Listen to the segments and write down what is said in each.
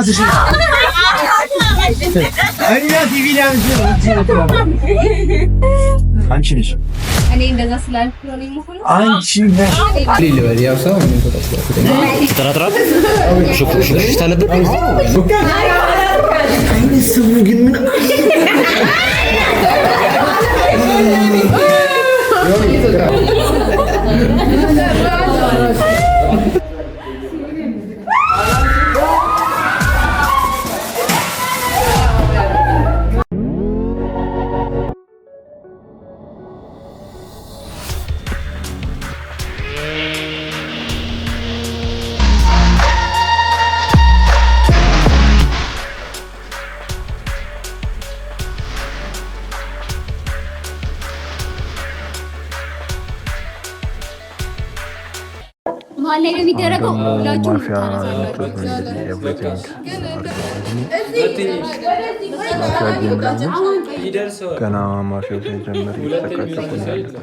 ራስሽ እኛ ሲቪሊያን አንቺ ነሽ። እኔ እንደዛ ስላልኩ ነው የምሆነው። አንቺ ነሽ። ተጠራጥራል። ሹክሹክሽታ ነበር። ስሙ ግን ምን መሀል ላይ ነው የሚደረገው። ሁላችሁም ገና ማፊያው ሳይጀምር እየተጨቃጨቁ ነው ያሉት።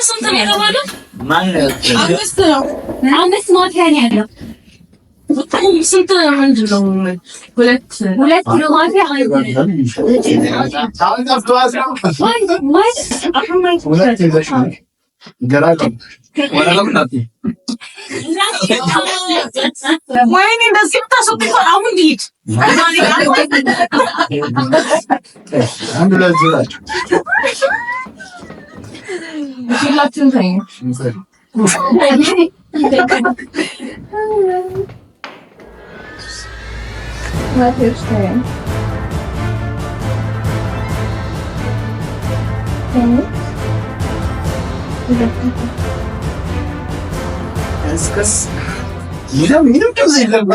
ስንት ነው የተባለው? አምስት ማፊያ ነው ያለው። ስንት ምንድን ነው? ሁለት ሁለት ኪሎ ማፊያ ወይኔ እንደዚህ ብታስወጡኝ አሁን እንሂድ። አንድ ሁለት ዞራችሁ ሁላችሁም ተኙ። ምንም ድምፅ የለም።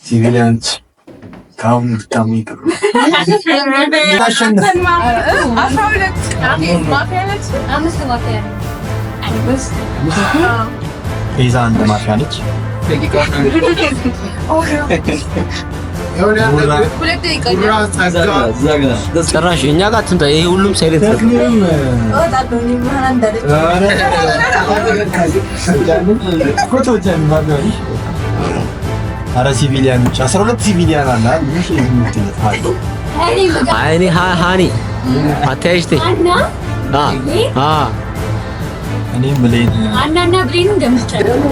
ሲቪሊያንስ ከአሁኑ ብታሙ ይቅሩ። ቤዛ አንድ ማፊያ ነች። ጭራሽ እኛ ጋር አትምጣ። ይሄ ሁሉም silent አረ civilian ኦች 12 civilian አለ። አይኔ ሃኒ አታያጅቴ አ እኔም ብሌን አናና ብሌን እንደምትጨርስ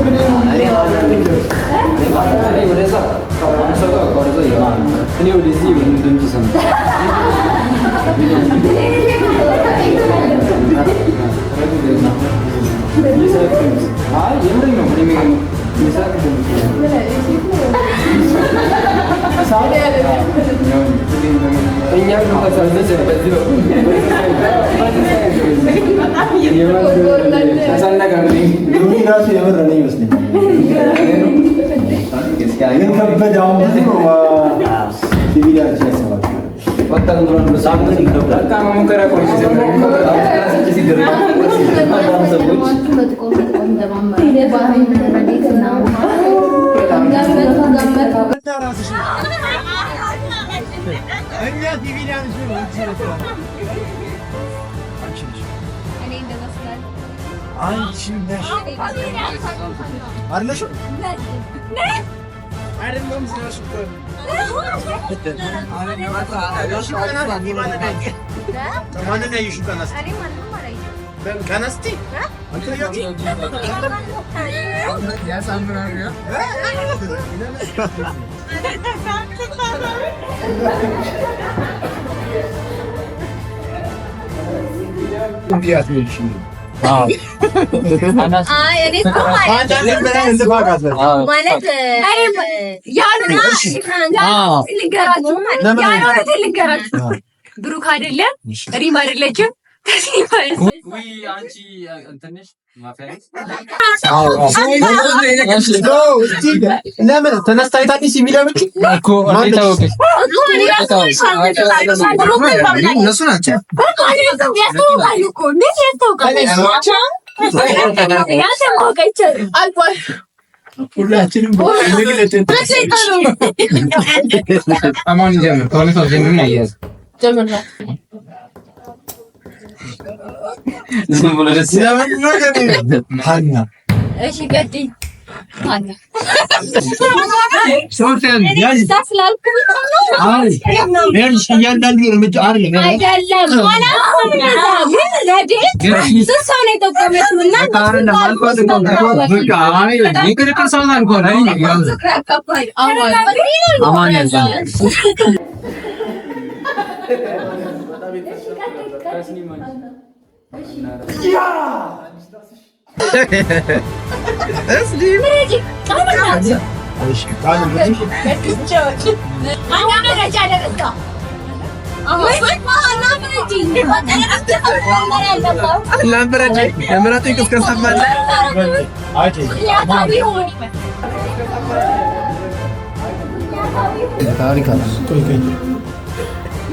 ራሱ የምር እኔ ይመስለኛል። ግን ከበደ አሁን ብዙ ነው civilian ኦች ያሰባል። እኛ civilian አንቺ ነሽ አይደለሽም? ልንገራችሁ፣ ብሩክ አይደለም ሪም አይደለችም። ለምን ተነስታ አይታለች የሚለምች እነሱ ናቸው። ሁላችንም እያንዳንዱ እርምጃ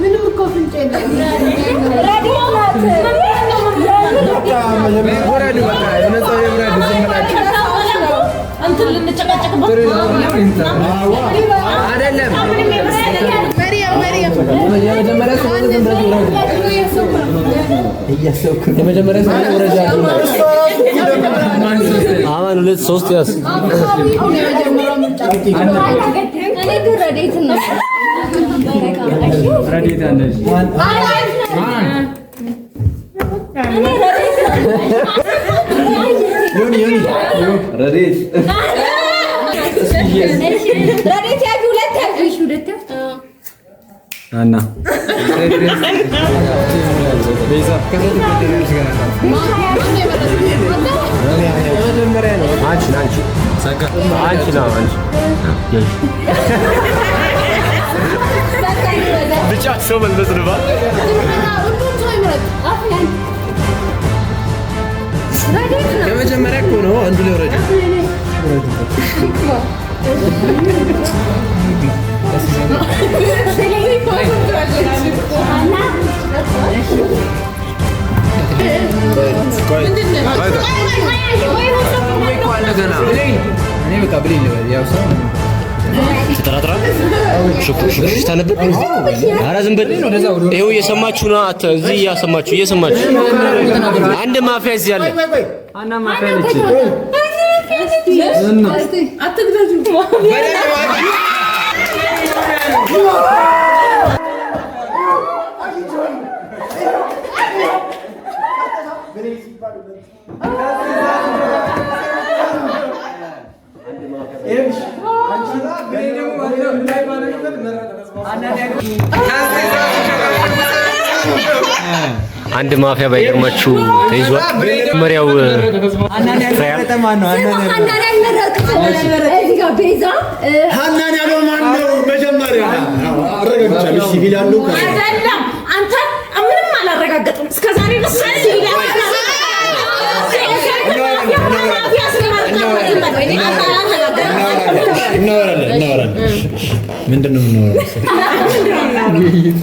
ምንም እኮ ፍንጭ የለም። አማን ሁለት ሶስት ያዝ። ብቻ ሰው መልበስ ነው። የመጀመሪያ እኮ ነው። አንዱ ላይ ወረደ። ተጠራጥራል። ሹክሹክታ ነበር። ኧረ ዝም በል። ይኸው እየሰማችሁ ነው። እዚህ እያሰማችሁ እየሰማችሁ አንድ ማፊያ እዚህ አለ። አንድ ማፊያ ባይገርማችሁ ተይዟል። መሪያው ሀናን ያለው ማን ነው? መጀመሪያ አረጋግጫለሁ። ሲቪል ያለው አይደለም። አንተ ምንም አላረጋገጥም እስከ ዛሬ እናወራለን እናወራለን። ምንድን ነው የምናወራው?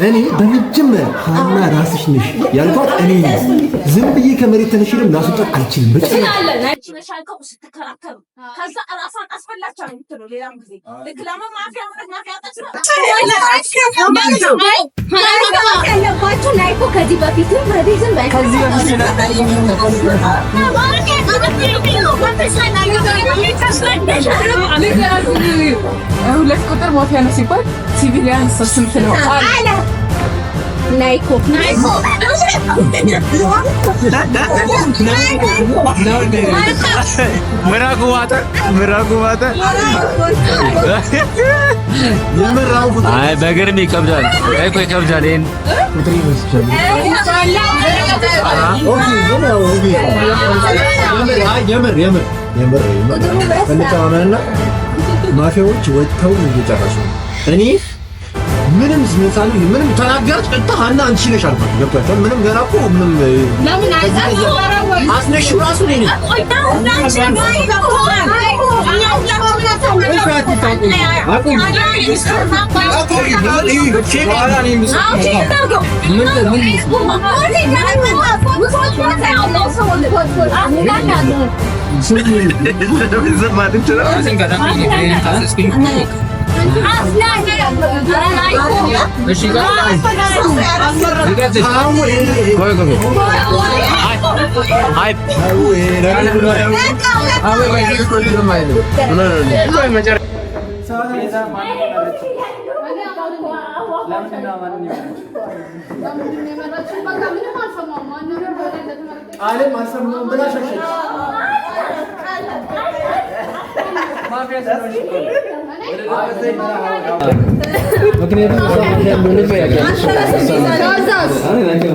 እኔ በመጀመሪያ ሀና ራስሽ ነሽ ያልኳት እኔ ነኝ። ዝም ብዬ ከመሬት ተነሽ ደግሞ ላስወጣት አልችልም። ስትከራከሩ ከዛ እራሷን አስፈላቸው ነው የምትለው። ሌላም ጊዜ ልክ ለምን ማፊያ ማለት ማፊያ ገባችሁ? ናይኮ ከዚህ በፊትም ከዚህ ሁለት ቁጥር ማፊያ ነው ሲባል civilian ስንት ነው አለ ናይኮ ምራቁ ዋጠ፣ ምራቁ ዋጠ። አይ በግርም ይከብዳል እኮ ይከብዳል። ይሄን የምር የምር የምር እንተማመንና ማፊያዎች ወጥተው እየጨረሱ ነው። እኔ ምንም ምሳሌ ምንም ተናገረች ቀጥታ ሀና አንቺ ነሽ አልኳት። ገብቷቸዋል። ምንም ገና እኮ ምንም አስነሺው ራሱ እኔ ነኝ።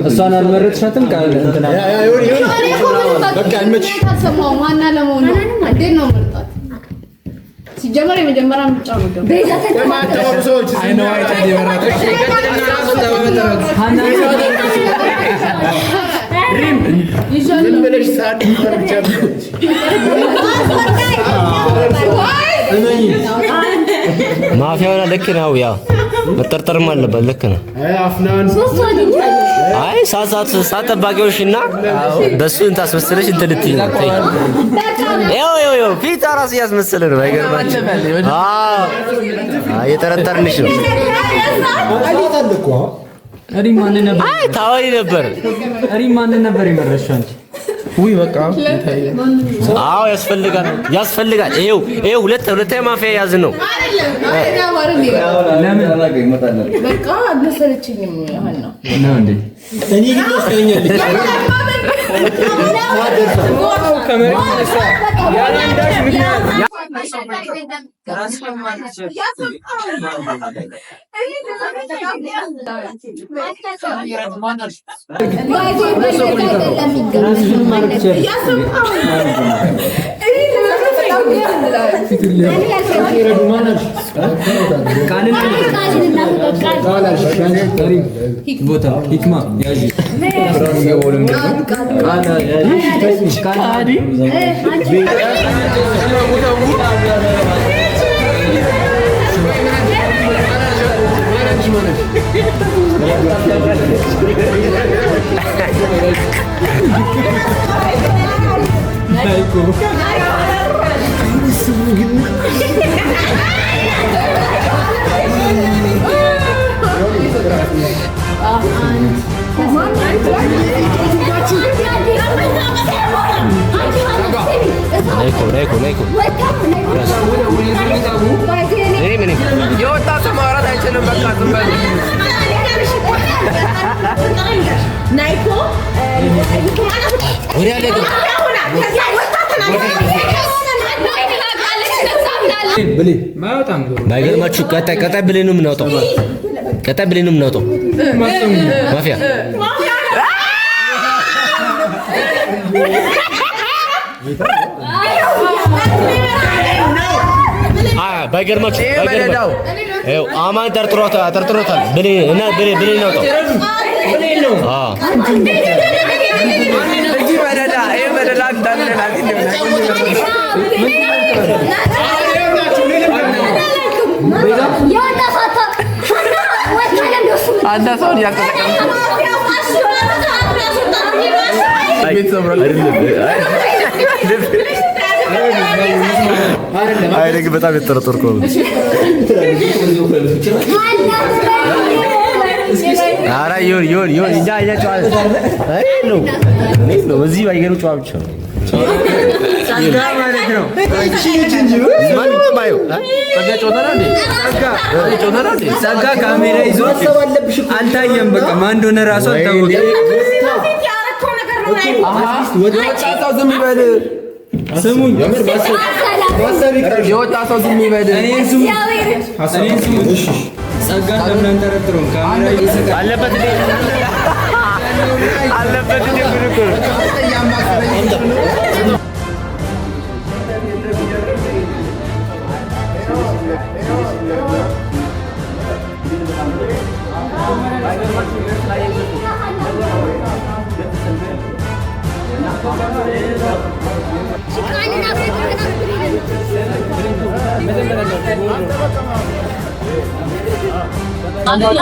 እሷን አልመረጥሻትም? ሲጀመር የመጀመሪያ ምርጫ ነው። ማፊያውና ልክ ነው። ያው መጠርጠርም አለበት። ልክ ነው። አይ ሰዓት ጠባቂዎች እና በሱ እንትን አስመሰለሽ እንትን ልትይ ነው። ተይ ይኸው ይኸው ይኸው ፊት እራሱ እያስመሰለ ነው። አይገርማችሁም? አዎ እየጠረጠርንሽ ነው። አይ ታወሪ ነበር። ሪም ማንን ነበር የመረጥሽው አንቺ? ውይ በቃ አዎ ያስፈልጋል፣ ያስፈልጋል። ይኸው ይኸው ሁለተኛ ማፊያ የያዝን ነው። በቃ አልመሰለችኝም። ነው ነው እንዴ? እኔ ግን መስለኛለች። ቦታ ሂክማ ያዢ ናይኮ ናይኮ ናይኮ የወጣ ሰው ማውራት አይችልም። በቃ ዝም በል። ወዲያ አለቀ። ባይገርማችሁ ቀጣይ ቀጣይ ብሌን ነው የምናወጣው። ቀጣይ ብሌን ነው የምናወጣው። ማፊያ ባይገርማችሁ ባይገርማችሁ ይኸው አማን ጠርጥሮታል ጠርጥሮታል። ብሌን እና ብሌን ብሌን እናውጣው። አዎ እዚህ በደላ ይሄ በደላ እንዳለ ናት። አንድ ሰውን አይ እኔ ግን በጣም የተጠረጠርኩ ነው። ኧረ ይሁን ይሁን ይሁን። እኛ እኛ ጨዋ አይ ነው እኔ ነው በዚህ ባይገሩ ጨዋ ብቻ ነው ጸጋ ማለት ነው። ማንም ባየው ጸጋ ካሜራ ይዞ አልታየም። በቃ ማን እንደሆነ ራሱ አልታወቀም። የወጣ ሰው ዝም ይበል። ስሙኝ፣ የወጣ ሰው ዝም ይበል። እኔን ስሙኝ፣ እኔን ስሙኝ። ጸጋን ለምን አንጠረጥረውም? ካሜራ ይዞ አለበት እንዴ አለበት እንዴ ጉድ እኮ ነው።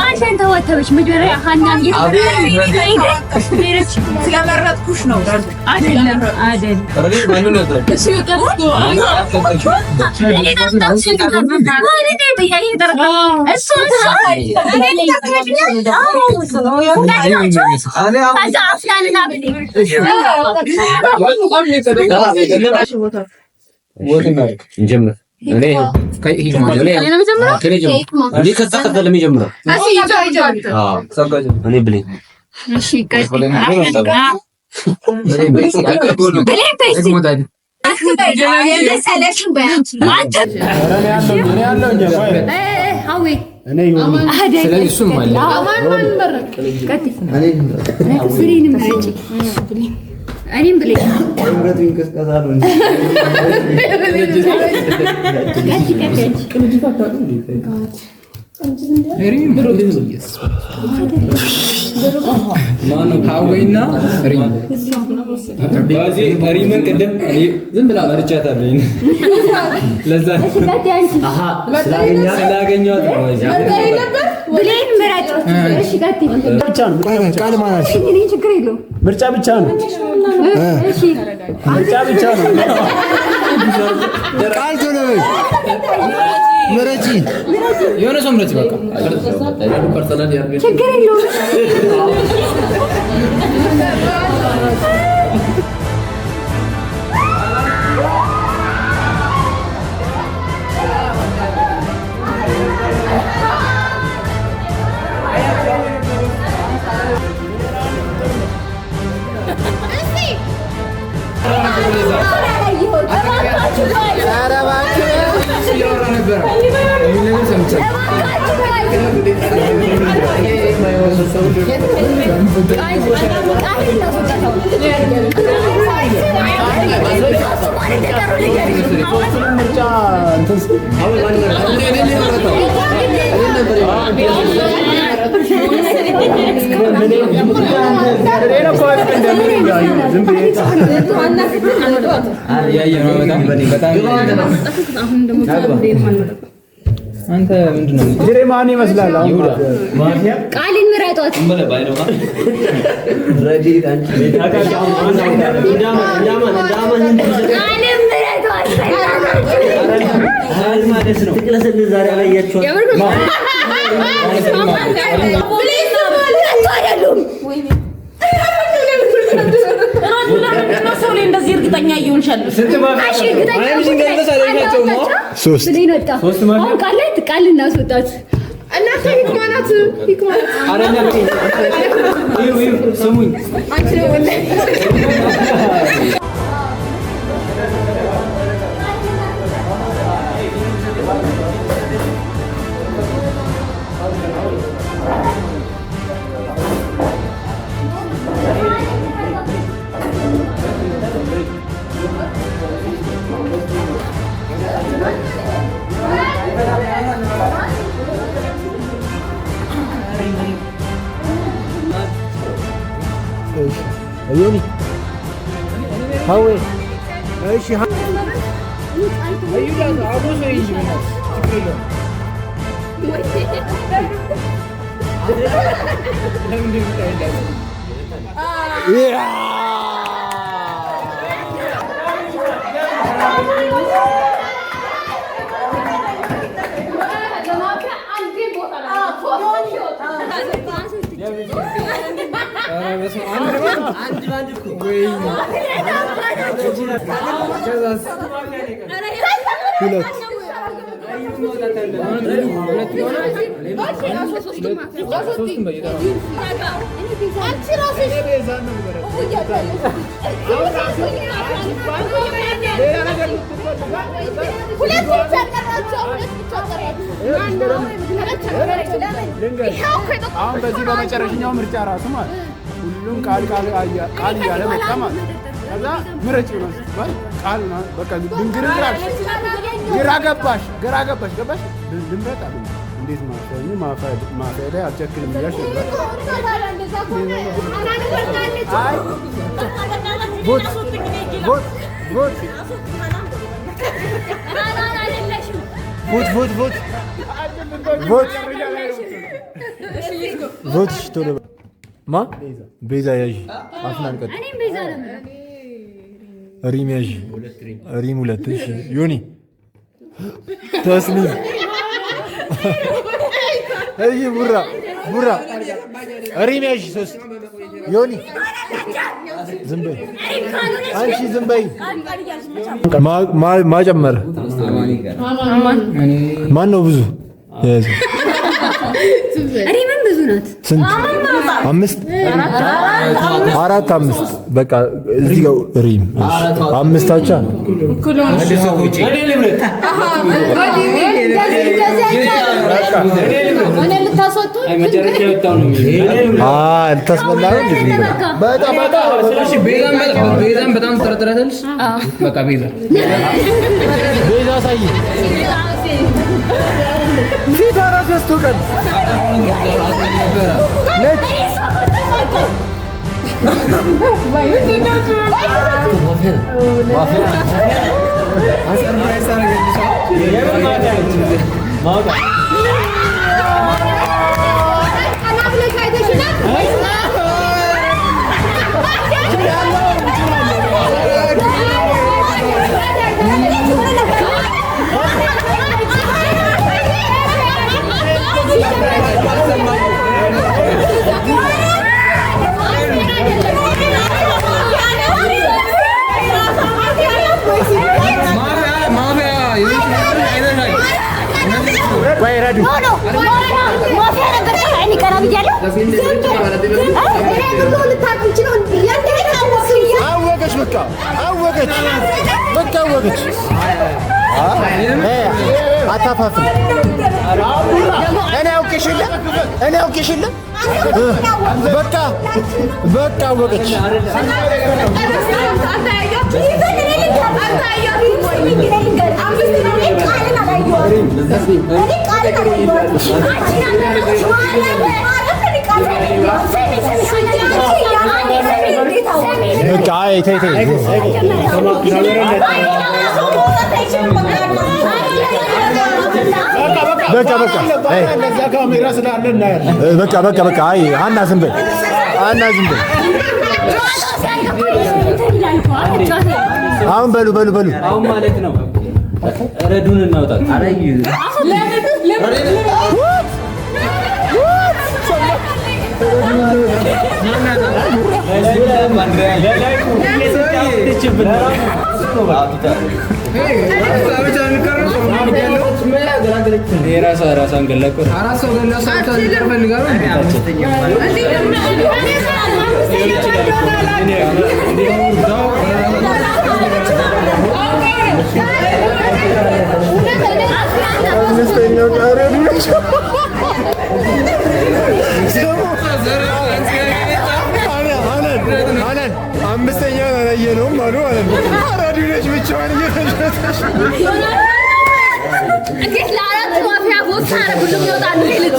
አንተን ተወተበች መጀመሪያ ሀናን ስለመረጥኩሽ ነው። አይደለም አይደለም እንጀምር። እኔ እኔ ከዛ ከዛ ለሚጀምረው እኔ ብሌን እኔም ብሌን ሀዌና ሪም ሪምን ቅድም እኔ ዝም ብላ መርጫታለሁ። ለዛ ስላገኘኋት ነው። ብሌን ምረጥ። እሺ ቀጥይ። ቃል ማለት እኔ ችግር የለውም። ምርጫ ብቻ ነው። እሺ ምርጫ ብቻ ነው። ቃል ቶሎ በይ ምረጪ። የሆነ ሰው ምረጭ በቃ። ችግር የለውም። እያወራ ነበረ የሚል ነገር ሰምቻለሁ። እያየህ ነው። በጣም በጣም አንተ ምንድን ነው ጅሬ ማን ይመስላል? አሁን ቃልን ምረጧት። ቃልን ምረጧት። ሰው ላይ እንደዚህ እርግጠኛ እየሆንሻለሽ? እሺ እርግጠኛ ሶስት ብሌን ወጣ። አሁን ቃል ላይ ቃል እናስወጣት። እናንተ ሂክማ ናት። ሂክማ ናት። ስሙኝ አንቺ ነው ወላሂ ዮኒ ሀዌ እሺ ሁለት አሁን በዚህ በመጨረሻኛው ምርጫ ራሱ ማለት ሁሉም ቃል ቃል ቃል እያለ መጣ ማለት ከዛ ምረጭ ነው ስትባል ቃል በቃ ድንግርግር አልሽ። ግራ ገባሽ፣ ግራ ገባሽ፣ ገባሽ ልምረጥ አሉ። እንዴት ማፊያ ማፊያ ላይ አልጨክንም እያልሽ ነበር። አይ vote vote vote vote vote vote vote vote እሺ፣ ቶሎ ማ ቤዛ ያዥ አፍናን ቀጥ እኔም ቤዛ ነው የምለው። ሪም ያዥ ሪም ሁለት እሺ ዮኒ ተስኒም እሺ ቡራ ቡራ ሪም ያዥ ሶስት ዮኒ ዝም በይ አንቺ ዝም በይ ማጨመረ ማን ነው ብዙ የያዘው? ሪምም ብዙ ናት። ስንት? አምስት አራት አምስት በቃ እዚህ ጋር ሪም አምስት አቻ ልታስበላ ነው እንዴ? በጣም ቤዛን በጣም ትጠረጥራታለሽ። በቃ ቤዛ ቤዛ አሳይ ፊቷ እራሱ ያስታውቃል። ነች ማፊያ ነበር። እኔ ቀና ብያለሁ። አወቀች፣ በቃ አወቀች፣ በቃ አወቀች። አታፋፍም። እኔ አውቄሽ የለ እኔ አውቄሽ የለ በቃ በቃ አወቀች። በቃ አይ ተይ ተይ በቃ በቃ በቃ በቃ በቃ አይ ሀና ዝም በይ፣ ሀና ዝም በይ። አሁን በሉ በሉ በሉ አሁን ማለት ነው ረዱን እናውጣት። ራሷን ገላ እኮ ነው። አራት ሰው ገላ ሰው ብቻ ፈልጋ ነው። አምስተኛው ረዱ ነች። አምስተኛውን አላየነውም አሉ ማለት ነው። ረዱ ነች ብቻዋን እየተጫወተች እንዴት ለአራት ማፊያ ቦታ ሁሉም ይወጣሉ። ልጅ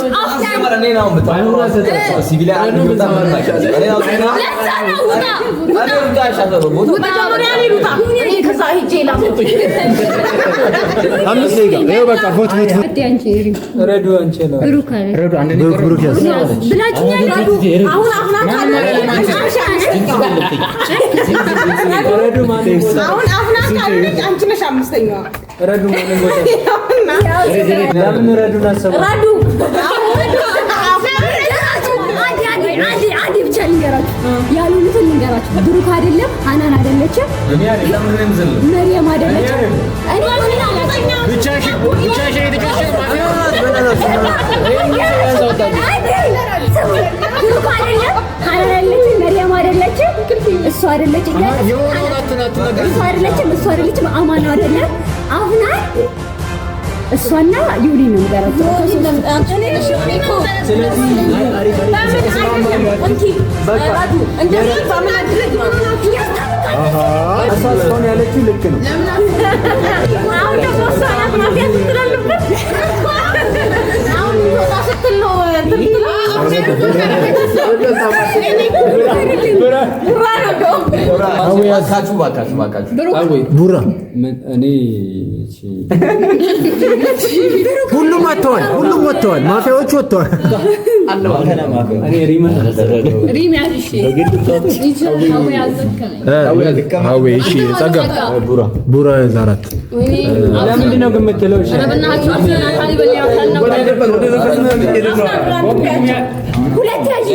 አምስት ደቂቃ ይኸው በቃ vote vote vote ረዱ አንቺ ነው ብሩክ ብሩክ ያዝ ረዱ ማን አንቺ ነሽ አምስተኛዋ። ረዱ ማን ቦታ ለምን ረዱን አሰባ? ረዱ አንድ አንድ ያልሆኑትን ልንገራችሁ። ብሩክ አይደለም፣ ሀናን አይደለችም፣ መሪየም አይደለችም። እኔ ምን አላውቅም። ብሩክ አይደለም፣ ሀናን አይደለችም፣ መሪየም አይደለችም፣ እሱ አይደለችም፣ እሱ አይደለችም፣ እሱ አይደለችም፣ አማን አይደለም፣ አፍናን እሷና ዩሊ ነው የምገራቸው። እሷ እስካሁን ያለችው ልክ ነው። አሁን ደግሞ እሷ ናት ማፊያ ስትል አልነበር? አሁን ወጣ ስትል ነው እንትን የምትለው። ጉራ ነው እንደውም። ባካችሁ ባካችሁ ባካችሁ ቡራ እኔ ሁሉም ወጥተዋል። ሁሉም ወጥተዋል። ማፊያዎቹ ወጥተዋል። እኔ ሪም ሪም ያዝ እሺ። ሀዌ እሺ፣ ጸጋ ቡራ ያዝ አራት ለምንድን ነው ግን የምትለው? እሺ ሁለት ያዥ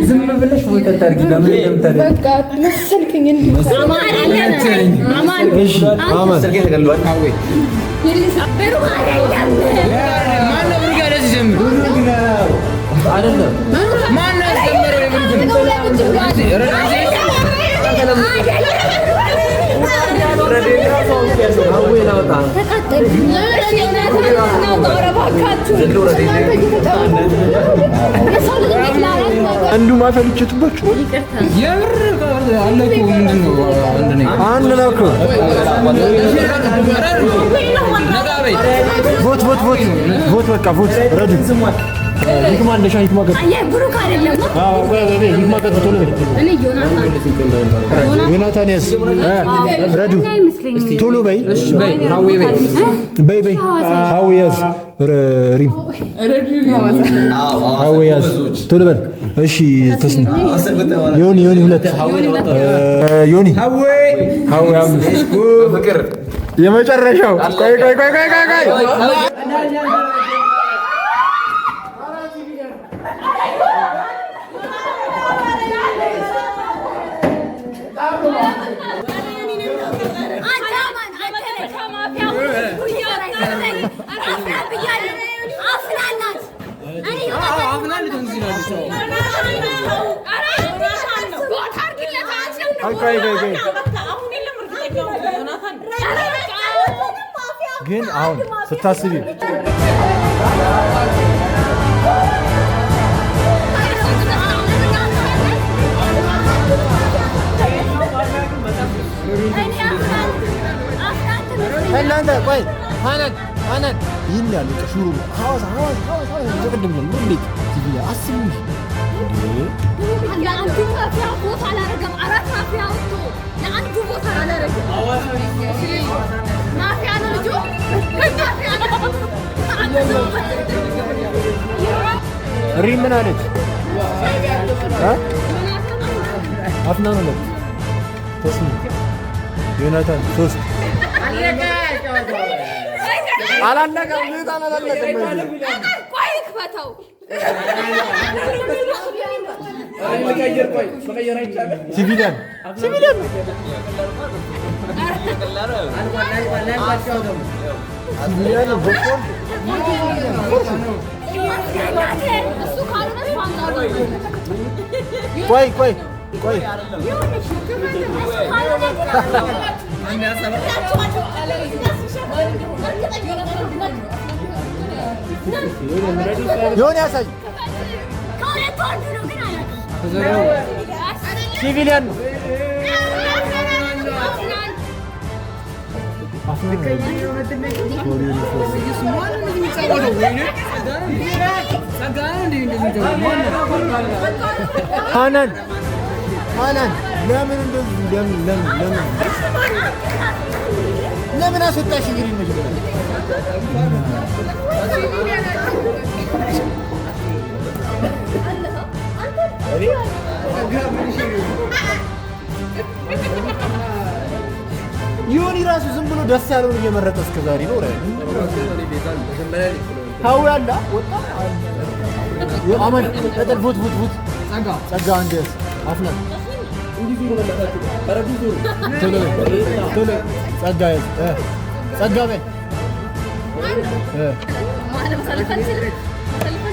ዝም ብለሽ ቦታ ታርጊ። ለምን እንደምታደርጊ በቃ መሰልከኝ እንዲህ አማን እሺ፣ አማን ብሩክ አይደለም። ማነው ብሩክ ያለ ሲጀምር? አይደለም ማነው ያስጀመረው የብሩክን? ሀዌ ላውጣ። አንዱ ማፊያ ልትችቱባችሁ የምር አለ እኮ ምንድን ነው አንድ ነገር አንድ ነው እኮ ነቃ በይ። vote vote vote vote በቃ vote ረዱ ሂክማ እንደሻ ሂክማ ገ ብሩክ አይደለም። አዎ ቆይ ቆይ ቆይ ሂክማ ገ ቶሎ በል እኔ ዮናታን ዮናታን ያዝ ረዱ አይመስለኝም። ቶሎ በይ በይ ሀዌ በይ። በይ በይ ሀዌ ያዝ ሪም ሀዌ ያዝ ቶሎ በል እሺ ተስኒ ዮኒ ዮኒ ሁለት ዮኒ ሀዌ ሀዌ አምስት ፍቅር የመጨረሻው ቆይ ቆይ ቆይ ቆይ ቆይ ቆይ ቆይ ቆይ ቆይ ግን አሁን ስታስቢ እናንተ ቆይ ሀናን ሀናን ይህን ያህል በቃ ሹሩ ሐዋሳ ሐዋሳ ሐዋሳ ሐዋሳ ቅድም ጀምሮ እንዴት ቲቪ ላይ አስቡ እንጂ እንዴ! ለአንዱ ማፊያ ቦታ አላረገም። አራት ማፊያ ወጥቶ ለአንዱ ቦታ አላረገም። ማፊያ ነው ልጁ፣ ማፊያ ነው። ሪም ምን አለች? እ? አፍናን ሁለት ተስኒ ዮናታን ሶስት አላለቀም። ዮናታን አላለቀም። ቆይ ክፈተው። ሲቪሊያን ሲቪሊያን ሲቪሊያን ቦኮል እሱ ካልሆነ እሷን ጋር ቆይ ቆይ ቆይ እሱ ካልሆነ የሆነ ያሳይ ከሁለቱ አንዱ ነው ግን አላውቅም። ሲቪሊያን ነው። ጸጋ ነው እንዴ እንደዚህ የሚጫወተው? ማነው? ሀናን ሀናን ለምን እንደዚህ ለምን ለምን ለምን ለምን አስወጣሽ? እንግዲህ መጀመሪያ ዮኒ ራሱ ዝም ብሎ ደስ ያለውን እየመረጠ እስከ ዛሬ ነው። ሀዊ አለ ወጣ አማን ቀጠል vote vote vote ጸጋ አንድ አፍናን ቶሎ ቶሎ ጸጋ ያዝ ጸጋ በል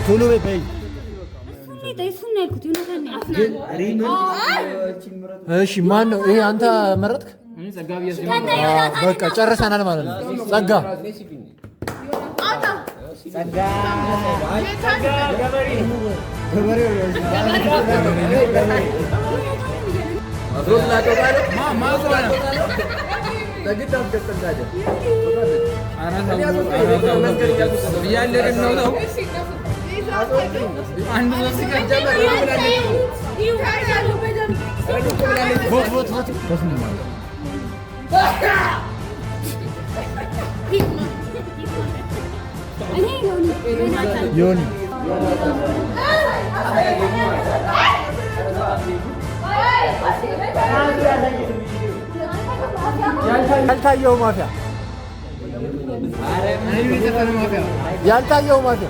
ቶሎ በይ በይ። እሱን ነው ያልኩት። እሺ ማን ነው ይሄ? አንተ መረጥክ? በቃ ጨርሰናል ማለት ነው። ጸጋ vote vote vote ዮኒ ያልታየው ማፊያ ያልታየው ማፊያ